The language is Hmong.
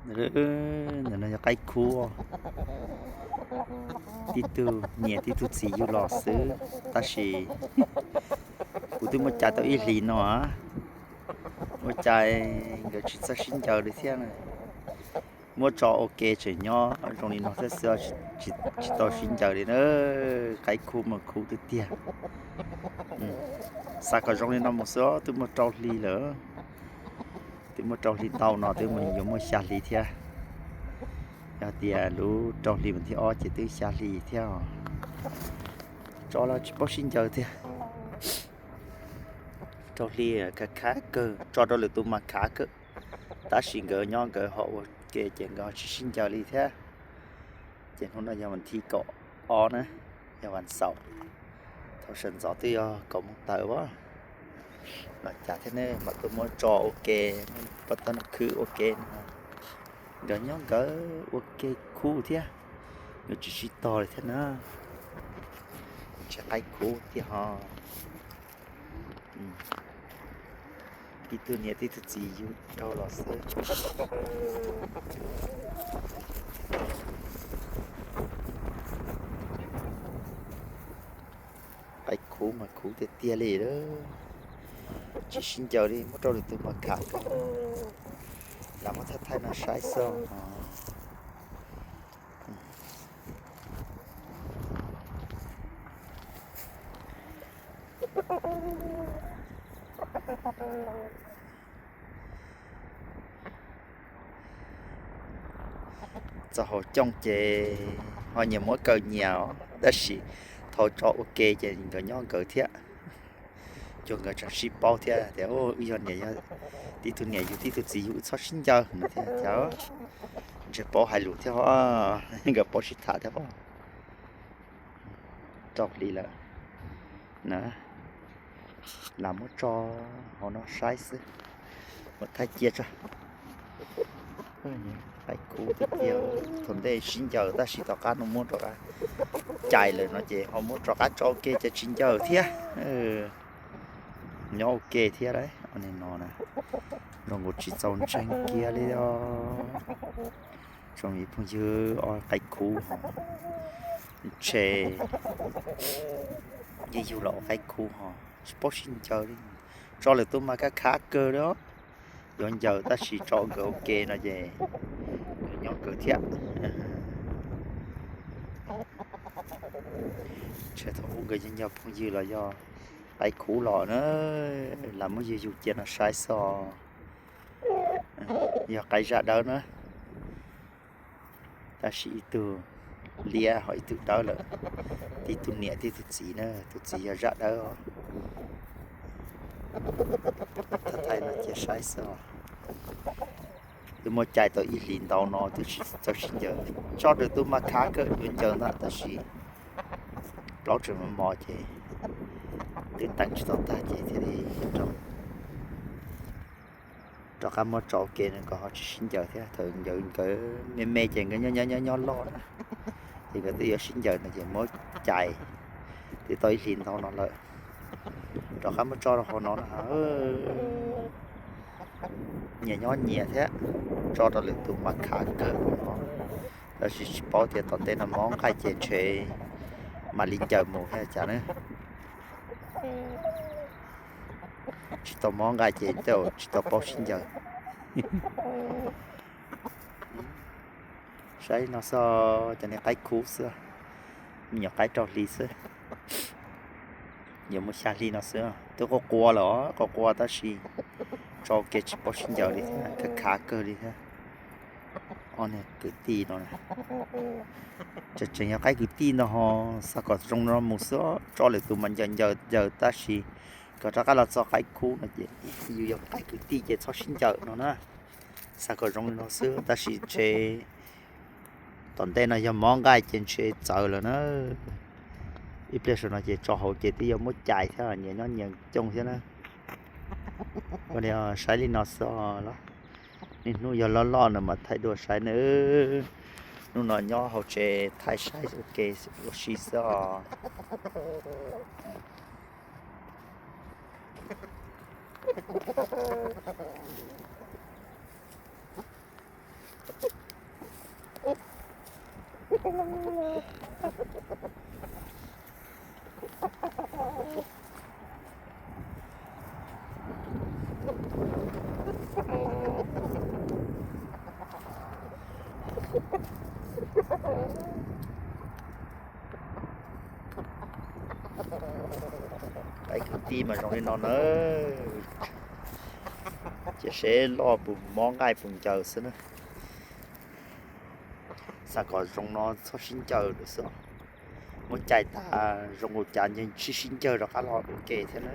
Ntawm no yog qaib khub, tib tug niam tib tug txiv yug los xwb, tab sis kuv twb muab cais tau ib hlis no, muab cais nkawd tsis txawj sib ncaws li thiab na. Muab tso ua ke tseem nyob zoo li no thiab xwb, tsis tau sib ncaws li na. Qaib khub mas khub tiag tiag. Xav kom zoo li no mus xwb, twb muaj rau hli lawm. Twb muaj rau hli ntau no, twb yuav muaj xya hli thiab. Yog tias lub rau hli vas thib ob ces twb xya hli thiab os. Tso los tsis paub sib ncaws tiag. Rau hli khav khav kawg, tso rau lwm tus mas khav kawg, tab sis nkawd nyob nkawd ho ua ke ces nkawd ho tsis sib ncaws li thiab. Ces hnub no yog vas thib kaum ob na, yog vas xaum, thaum sawv ntxov twb yog kaum moos tawm as. Los cas thiab ne, mam tuaj muab tso ua ke, muab pov tau noj khwb ua ke no, nkawd nyob nkawd ua ke khub thiab, nkawd tsis sib tog li thiab na. Ntshe qaib khub tiag ho. Tib tug niam tib tug txiv yug rau los xwb. Qaib khub mas khub tiag tiag li lawm. Tsis sib ncaws li, muab rau lwm tus mas khav kawg. Lam muab thaij thaij no saib xwb. Txog hauv cooj ces ho nyias muab kaw nyias os, tab sis thaum tso ua ke ces nkawd nyob nkawd thiab. Cuag nkawd tseem sib paub thiab tias wb yog niam, tib tug niam yug tib tug txiv yug, wb txhob sib ncaws no thiab cas. Ntshe paub hais lus thiab os, nkawd paub sib tham thiab os. Rau hli lawm na, lam muab tso hauv no saib xwb. Muab thaij cia tso. Qaib khub tiag tiag, thaum ntej sib ncaws tab sis tom qab no muab rov qab cais lawm no ces ho muab rov qab tso ua ke ces tsis ncaws thiab. Nyob ua ke thiab lauj, no na, zoo nkaus tsis txaus ntseeg kiag li os. Tsoom phooj ywg, qaib khub ho, ntshe yeej yug los ua qaib khub ho tsis paub sib ncaws li. Tso lwm tus mas khav khav kawg li os. Yuav ncaws tab sis tso nkawd ua ke no ces nkawd nyob nkawd thiab. Ntshe thaum ub nkawd yog phooj ywg los yog qaib khub los na, lam muab yug yug cia no saib xwb. Yog qaib zaj dawb na, tab sis ib tug liab ho ib tug dawb lawm. Tib tug niam tib tug txiv na, tus txiv yog zaj dawb os. Thaij thaij no cia saib xwb os. Twb muab cais tau ib hlis ntau no twb tsis txawj sib ncaws. Tso lwm tus mas khav kawg yuav ncaws ntag tab sis plaub tseem mos mos ces twb teem tsis tau tag ces thiaj li rov qab muab tso ua ke no kom ho tsis sib ncaws thiab. Thaum nkawd me me ces nkawd nyob nyob nyob loj na, ces nkawd twb yuav sib ncaws no ces muab cais twb tau ib hlis ntau no lawm. Rov qab muab tso rau hauv no na, nyias nyob nyias thiab, tso rau lwm tus mas khav kawg no. Tab sis tsis paub tias tom ntej no mob nqaij ces ntshe mam li ncaws mus thiab cas na. Tsis tau mob nqaij ces tej zaum tsis tau paub sib ncaws. Saib no xwb, cov niag qaib khub xwb, me nyuam qaib rau hli xwb. Yuav muaj xya hli no xwb, twb qua qua lawm os, qua qua tab sis tso ua ke tsis paub sib ncaws li thiab, khav khav kawg li thiab. Ob niag kwv tij no, tseem tseem yog qaib kwv tij no ho, xav kom zoo no mus xwb, tso lwm tus mas ncaws ncaws ncaws tab sis kom rov qab los txog qaib khub no ces yus yog qaib kwv tij ces txhob sib ncaws no na. Xav kom zoo li no xwb tab sis ntshe tom ntej no yog mob nqaij ces ntshe txawv lawm na. Ib pliag saum no ces tso hauv ces twb yuav muab cais thiab, nyias nyob nyias cooj thiab na. Ua li saib li no xwb os. Niaj hnub yog loj loj no mas thaij dua saib na. Hnub no nyob hauv tsev thaij saib ua ke ua si xwb os. Peb kwv tij mas zoo li no nawb. Cia seb loj puas mob nqaij puas ncaws xwb na. Xav kom zoo no txhob sib ncaws lawm xwb. Muab cais tas zoo ua cas ntshe sib sib ncaws rov qab los ua ke thiab na.